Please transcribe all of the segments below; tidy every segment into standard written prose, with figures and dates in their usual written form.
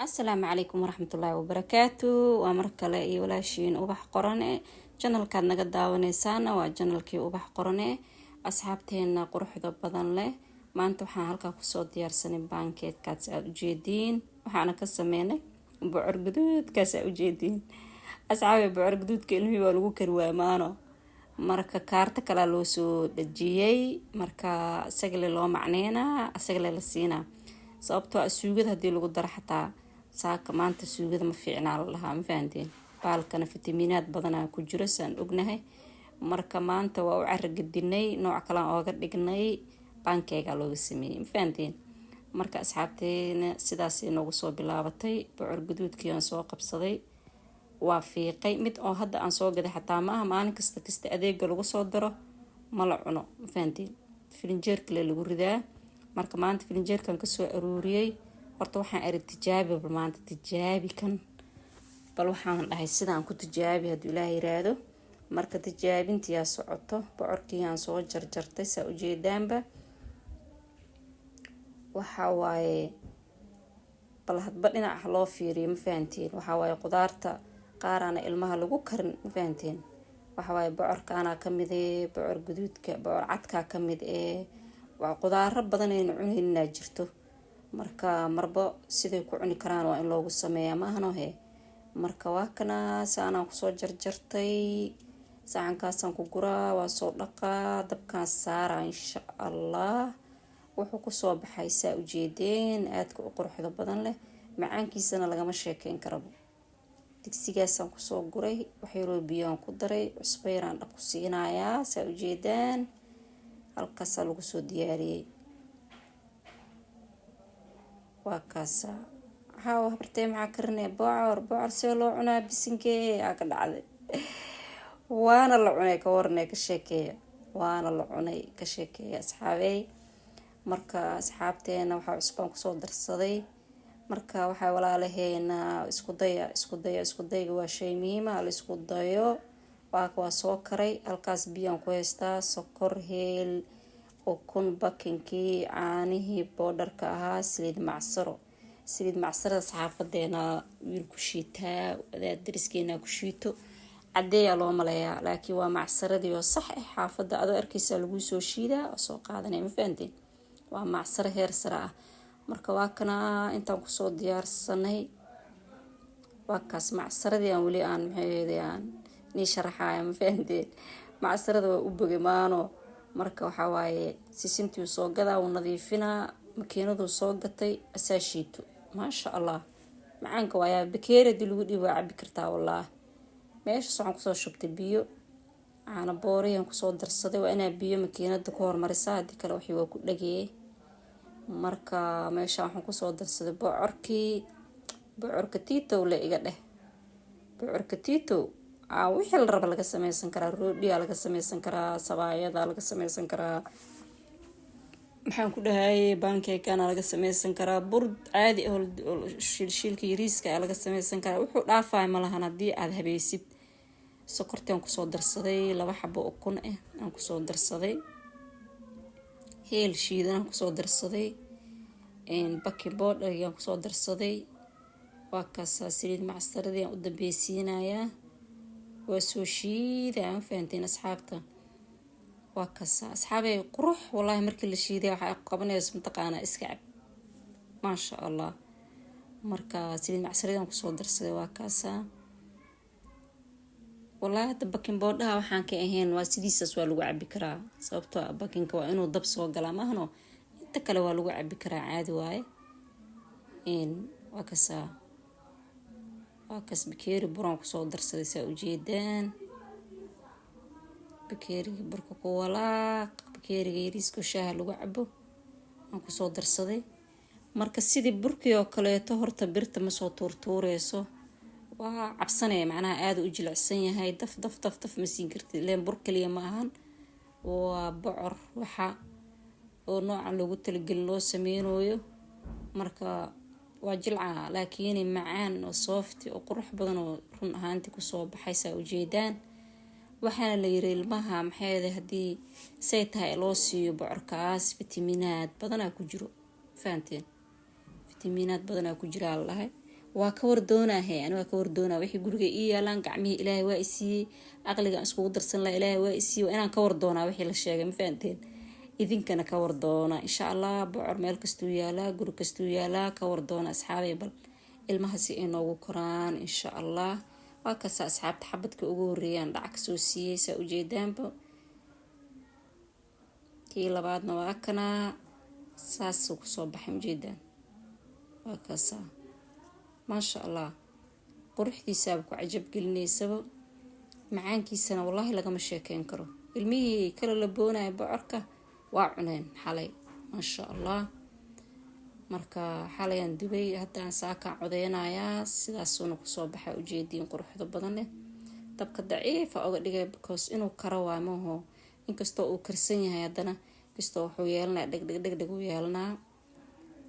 Asalaamu calaykum waraxmatullaahi wabarakaatu. Waa mar kale iyo walaashiin Ubax Qorane. Channelkaad naga daawaneysaana waa channelkii Ubax Qorane. Asxaabteena quruxda badan leh, maanta waxaan halkaa kusoo diyaarsanay pancakekaas aada ujeediin. Waxaana ka sameynay bocor guduudkaas aa ujeediin. Asxaabe, bocor guduudka ilmihii waa lagu kari waaya maano. Marka kaarta kalea loo soo dhajiyey, marka isagale loo macneynaa, isagale la siinaa, sababtoo ah suugada haddii lagu daro xataa saaka maanta suugada ma fiicnaa la dhahaa, ma fahanteen? Baalkana fitamiinaad badanaa ku jiro, saan ognahay. Marka maanta waa u caragadinay, nooc kalaan ooga dhignay, pancakega looga sameeyey, ma fahanteen? Marka asxaabteena, sidaasay noogu soo bilaabatay. Bocor guduudkii aan soo qabsaday, waa fiiqay. Mid oo hadda aan soo gaday xataa ma aha. Maalin kasta kasta adeega lagu soo daro ma la cuno, ma fahanteen? Filinjeerkale lagu ridaa. Marka maanta filinjeerkan kasoo aruuriyey. Horta waxaan eri tijaabi, bal maanta tijaabi kan. Bal waxaan dhahay sidaan ku tijaabi hadduu Ilaah yiraahdo. Marka tijaabintiyaa socoto. Bocorkii aan soo jarjartay, saa ujeedaanba, waxa waaye bal hadba dhinaca loo fiiriyo, ma fahanteen? Waxaa waaye qudaarta qaaraana ilmaha lagu karin, ma fahanteen? Waxawaaye bocorkaanaa kamid ee bocor guduudka, bocor cadkaa kamid ee waa qudaaro badan aynu cunayninaa jirto. Marka marba siday ku cuni karaan waa in loogu sameeyaa, maahano he? Marka waa kana, saanaan kusoo jarjartay, saxankaasaan ku guraa, waa soo dhaqaa, dabkaan saaraa, insha Allah. Wuxuu kusoo baxay saa ujeedeen, aadka u quruxda badan leh, macaankiisana lagama sheekeyn karabo. Digsigaasaan kusoo guray, waxyaroo biyaan ku daray, cusbo yaraan dhab ku siinayaa. Saa ujeedaan, halkaasaa lagu soo diyaariyey. Waa kaasa. Waxaa habartee maxaa karinaya? Bocor. Bocor see loo cunaa? Bisinkee aa ka dhacday, waana la cunay. Ka waranay? Ka sheekeeya. Waana la cunay, ka sheekeeya, asxaabey. Marka asxaabteena, waxaa cusbaan kusoo darsaday. Marka waxaa walaalaheena, isku daya, isku daya, isku dayga waa shay muhiima, la isku dayo. Waa soo karay. Halkaas biyaan ku haystaa, sokor, heel, ukun, bakinkii, caanihii powderka ahaa, saliid macsaro. Saliid macsarada saxaafadeena wiil ku shiitaa, wadaad dariskeena ku shiito, cadeeyaa loo maleeyaa, laakiin waa macsaradii oo sax ah. Xaafadda adoo arkeysaa laguu soo shiidaa oo soo qaadanaya, ma fahanteen? Waa macsaro heer sare ah. Marka waa kana intaan kusoo diyaarsanay. Waa kaas macsaradii aan weli aan maxay aan nii sharaxaya, ma fahanteen? Macsarada waa u bogay maano. Marka waxaa waaye sisintii soo gadaa, wuu nadiifinaa, makiinaduu soo gatay, asaa shiito. Maasha Allah, macaanka waayaa. Bakeeri hadii lagu dhiibo waa cabi kartaa, wallaah. Meeshaas waxaan kusoo shubtay biyo, caano booriyaan kusoo darsaday. Waa inaa biyo makiinada ku hormarisaa, haddii kale waxii waa ku dhageeyay. Marka meesha waxaan kusoo darsaday bocorkii, bocorka Tiitow le iga dheh. Bocorka Tiitow wixii la raba laga sameysan karaa. Roodhiyaa laga sameysan karaa, sabaayada laga sameysan karaa, maxaan ku dhahayay, pancakekana laga sameysan karaa, bur caadi ah shiilshiilka yariiska a laga sameysan karaa. Wuxuu dhaafaya malahan haddii aada habeysid. Sokortaan kusoo darsaday, laba xabo ukun ah aan kusoo darsaday, heel shiidan aan kusoo darsaday, baking powdergaan kusoo darsaday. Waa kaasaa saliid macsaradii aan u dambeysiinayaa, waa soo shiidaa, ma fahanteen, asxaabta? Waa kaasa, asxaabey, qurux wallaahi. Markii la shiiday waxaa qabanaysa, mataqaanaa, iska cab, maasha Allah. Marka saliid macsaridan kusoo darsaday, waa kaasaa. Wallaahi hadda baking powderha waxaan ka ahayn waa sidiisaas waa lagu cabi karaa, sababtoo ah bakingka waa inuu dab soo galaa maahno. Inta kale waa lagu cabi karaa, caadi waaye. Waa kasaa, waa kaas. Bakeeri buraan kusoo darsaday, saa ujeedaan. Bakeeriga burka ku walaaq, bakeeriga yariisko shaaha lagu cabo aan kusoo darsaday. Marka sidii burkii oo kaleeto, horta birta ma soo tuurtuureyso, waa cabsanaya, macnaha aada u jilicsan yahay. Daf daf daf daf ma siin kartid, ileen bur kaliya ma ahan, waa bocor waxa oo noocan loogu talagelin loo sameynooyo. Marka waa jilca, laakiin macaan oo soft oo qurux badan oo run ahaantii kusoo baxay, saa ujeedaan. Waxaana la yiri ilmaha maxay haddii say tahay loo siiyo bocorkaas, fitamiinaad badanaa ku jiro, fahanteen? Fitamiinaad badanaa ku jiraa la dhahay. Waa ka wardoonahe, ani waa ka wardoonaa wixii guriga ii yaalaan. Gacmihii Ilaahay waa isiiyey, aqligaan iskugu darsan laha Ilaahay waa isiiyey. Waa inaan ka wardoonaa wixii la sheegay, ma fahanteen? Idinkana ka wardoona, insha Allah. Bocor meel kastuu yaalaa, guri kastuu yaalaa, ka wardoona, asxaabay. Bal ilmaha si ay noogu koraan, insha Allah. Waa kasa, asxaabta, xabadka ugu horeeyaan dhac kasoo siiyey, saa ujeedaanba. Kii labaadna waa kanaa, saasuu kusoo baxay, ujeedaan. Waa kaasaa, maasha Allah. Quruxdiisaaba ku cajab gelinaysaba, macaankiisana wallaahi lagama sheekeyn karo. Ilmihii kala laboonaya bocorka waa cuneen xalay, maasha Allah. Marka xalayaan dubay, haddaan saakaan codeynayaa. Sidaasuuna kusoo baxa, ujeediin, quruxda badan leh. Dabka daciifa oga dhigay because inuu karo waa maaho. Inkastoo uu karsan yahay, haddana kastoo wuxuu yeelanaya dhegdheg dhegdheg uu yeelanaa.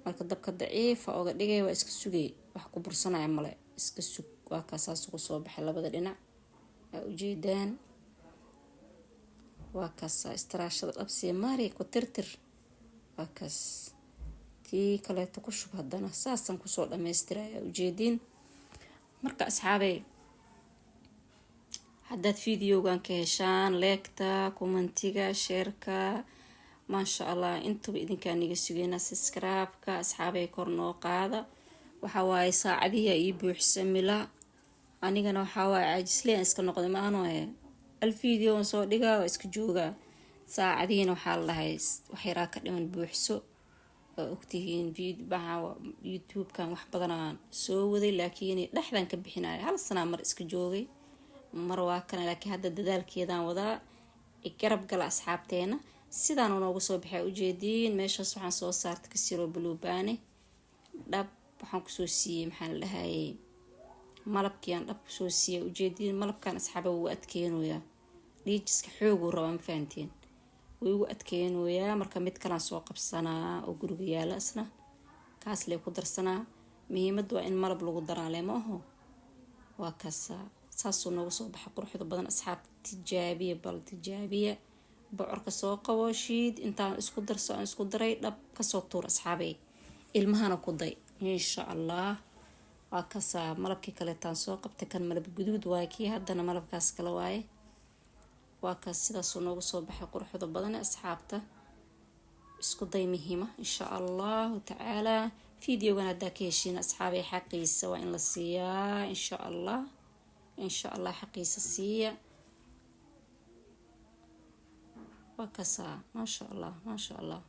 Marka dabka daciifa oga dhigay, waa iska sugay, wax ku bursanaya male, iska sug. Waa kaasaas kusoo baxay labada dhinac, aa ujeedaan. Waa kaasa, istaraashada dhabsiya mari ku tirtir. Waa kaas, tii kaleeto ku shub haddana, saasaan kusoo dhamaystiraya, ujeediin. Marka asxaabey, haddaad videogan ka heshaan, like-ta, comment-iga, share-ka, maasha Allah, intuba idinkaa niga sugeynaa. Subscribe-ka, asxaabey, kor noo qaada. Waxaa waaye saacadihi ii buuxsamila, anigana waxaa waaye caajisleen iska noqday. Maano al video soo dhigaa, waa iska joogaa. Saacadihiina waxaa la dhahay wax yaraa ka dhiman, buuxso. Waa ogtihiin YouTube-kan wax badanaan soo waday, laakiin dhexdan ka bixinaya. Hal sanaa mar iska joogay, mar waa kana, laakiin hadda dadaalkeedaan wadaa. Garab gala, asxaabteena. Sidaanu noogu soo baxay, ujeediin. Meeshaas waxaan soo saartay kasiroo buluubaane dhab waxaan kusoo siiyey, maxaa la dhahayay, malabkiiaan dhab kusoo siiyey, ujeediin. Malabkan, asxaaba, wuu adkeenayaa dhiijiska, xooguu rabaa, ma fahanteen? Wuu igu adkeenayaa. Marka mid kalaan soo qabsanaa oo guriga yaala, isna kaas lee ku darsanaa. Muhiimadda waa in malab lagu daraa le, ma aho? Waa kaasa, saasuu noogu soo baxa quruxda badan. Asxaab, tijaabiya, bal tijaabiya. Bocorka soo qabo, shiid, intaan isku darso, aan isku daray, dhab kasoo tuur, asxaabey. Ilmahana ku day, insha Allah. Waa kasaa, malabkii kaleetaan soo qabtay. Kan malab guduud waaye, kii haddana malabkaas kale waaye. Waa kaas, sidaasuu noogu soo baxay quruxda badan. Asxaabta, isku day, muhiima, insha Allahu tacaalaa. Videogan haddaa ka heshiin, asxaabay, xaqiisa waa in la siiyaa, insha Allah. Insha Allah, xaqiisa siiya. Waa kasaa, maasha Allah, maasha Allah.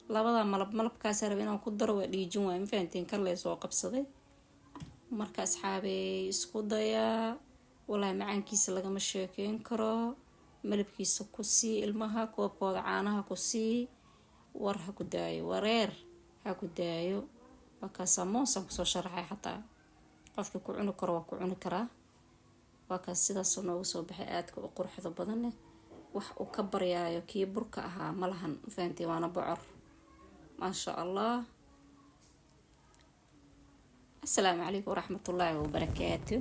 Labada malab, malabkaasa raba inaan ku daro, waa dhiijin waay, ma fahanteen? Kan lee soo qabsaday. Marka asxaabey, isku dayaa, wallaahi macaankiisa lagama sheekeyn karo. Malabkiisa ku sii ilmaha, koobkooda caanaha ku sii, war ha ku daayo, wareer ha ku daayo. Waa kaasaa, moosaan kusoo sharaxay. Xataa qofkii ku cuni karo waa ku cuni karaa. Waa kaas, sidaasoo noogu soo baxay, aadka u quruxda badaneh. Wax uu ka baryaayo kii burka ahaa ma lahan, fahanteen? Waana bocor, maasha Allah. Asalaamu calaykum waraxmatullaahi wabarakaatu.